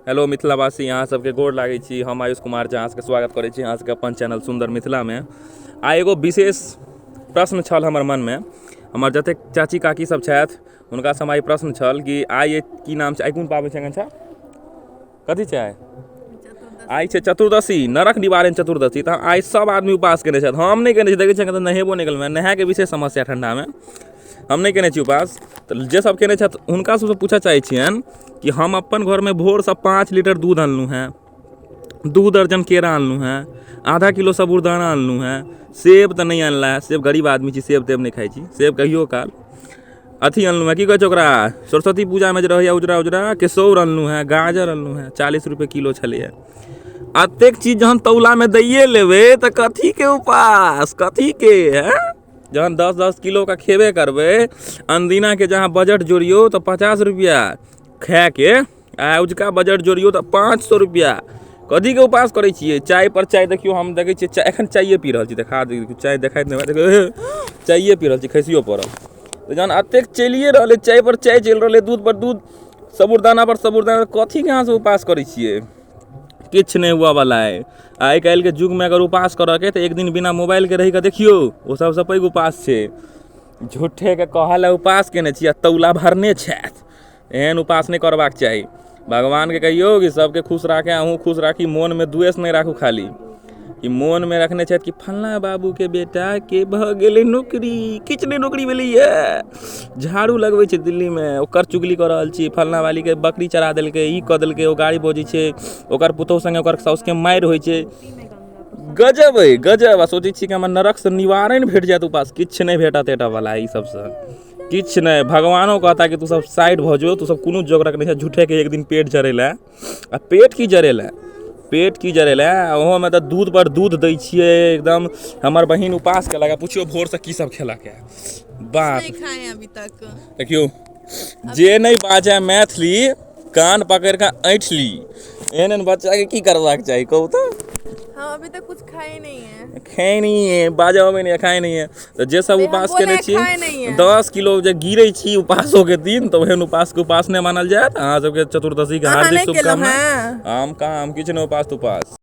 Hello मिथिलावासी, अहाँ सबके गोर लागै छी। हम आयुष कुमार झा अहाँ सबके स्वागत करै छी अहाँ सबके अपन चैनल सुन्दर मिथिलामे। आइ एगो विशेष प्रश्न छल हमर मनमे। हमर जतेक चाची काकी सब छथि हुनकासँ हमरा ई प्रश्न छल कि आइ की नाम छै, आइ कोन पाबनि छै आकांक्षा, कथी छै आइ? आइ छै चतुर्दशी, नरक निवारण चतुर्दशी। तऽ आइ सब आदमी उपास केने छथि, हम नहि केने छी। देखै छियै तऽ नहेबो नहि केलहुँ। नहायके विशेष समस्या ठण्डामे, हम नहि केने छी उपास। तऽ जे सब केने छथि हुनका सबसँ पूछऽ चाहै छियनि कि हम अपन घरमे भोरसँ 5 लीटर दूध अनलहुँ हेँ, 2 दर्जन केरा अनलहुँ हेँ, आधा किलो साबूदाना अनलहुँ हेँ, सेब तऽ नहि अनला हेँ, सेब गरीब आदमी छी, सेब तेब नहि खाइ छी, सेब कहियो काल अथी अनलहुँ हेँ, की कहै छै ओकरा, सरस्वती पूजामे जे रहैए उजरा उजरा, केसौर अनलहुँ हेँ, गाजर अनलहुँ हेँ, 40 रुपैए किलो छलैए। एतेक चीज जहन तौलामे दैए लेबै तऽ कथीके उपास, कथीके? हँ, जहन 10-10 किलोके खेबे करबै, अनदिनाके जहाँ बजट जोड़ियौ तऽ 50 रुपैआ खायके, आ अजुका बजट जोड़ियौ तऽ 500 रुपैआ। कथीके उपास करै छियै? चाय पर चाय देखियौ, हम देखै छियै चाय, एखन चाइए पी रहल छी, देखा दी चाय, देखाइत नहि, देखियौ चाइए पी रहल छी, खसियो पड़ल। तऽ जहन एतेक चलिए रहलै, चाय पर चाय चलि रहलै, दूध पर दूध, साबूदाना पर साबूदाना, कथीके अहाँ सब उपास करै छियै? किछु नहि हुअवला अइ। आइ काल्हिके युगमे अगर उपास करऽके तऽ एक दिन बिना मोबाइलके रहिकऽ देखियौ, ओ सबसँ पैघ उपास छै। झूठेके कहऽ लए उपास केने छी आ तौला भरने छथि, एहन उपास नहि करबाक चाही। भगवानके कहियौ कि सबके खुश राखै, अहूँ खुश राखी, मोनमे द्वेष नहि राखू। खाली कि मोनमे रखने छथि कि फल्लाँ बाबूके बेटाके भऽ गेलै नौकरी, किछु नहि नौकरी भेलैए, झाड़ू लगबै छै दिल्लीमे, ओकर चुगली कऽ रहल छी, फल्लाँ वालीके बकरी चरा देलकै, ई कऽ देलकै, ओ गाड़ी बजै छै, ओकर पुतहु सङ्गे ओकर साउसके मारि होइ छै। गजब अइ गजब। आ सोचै छी कि हमरा नरकसँ निवारण भेट जायत उपास, किछु नहि भेटत एटऽवला ई सबसँ किछु नहि। भगवानो कहता कि तू सब साइड भऽ जो, तू सब कोनो जोगरक नहि छै, झूठेके एक दिन पेट जरेला। आ पेट की जरेला, पेट की जरेला, ओहोमे तऽ दूध पर दूध दै छियै एकदम। हमर बहिन उपास केलक, पुछियौ भोरसँ की सब खेलक है। बाप नहीं खाए हैं अभी तक। देखियौ, जे नहि बाजै मैथिली कान पकड़ि कऽ ऐंठ ली, एहन एहन बच्चाके की करबाक चाही कहू तऽ? हम अभी तक कुछ खाए नहीं है। खाए नहीं है, बाजऽ अबै नहीं है, खाए नहीं है। तऽ जे सब हम उपास बोले केने छी, खाए नहीं है। 10 किलो जे गिरै छी उपासोके दिन, तऽ ओहन उपासके उपास नहि मानल जायत। अहाँ सबके चतुर्दशीके अहाँ हार्दिक नहि केलहुँ शुभकामना। हेँ? हम कहाँ, हम किछु नहि उपास तुपास।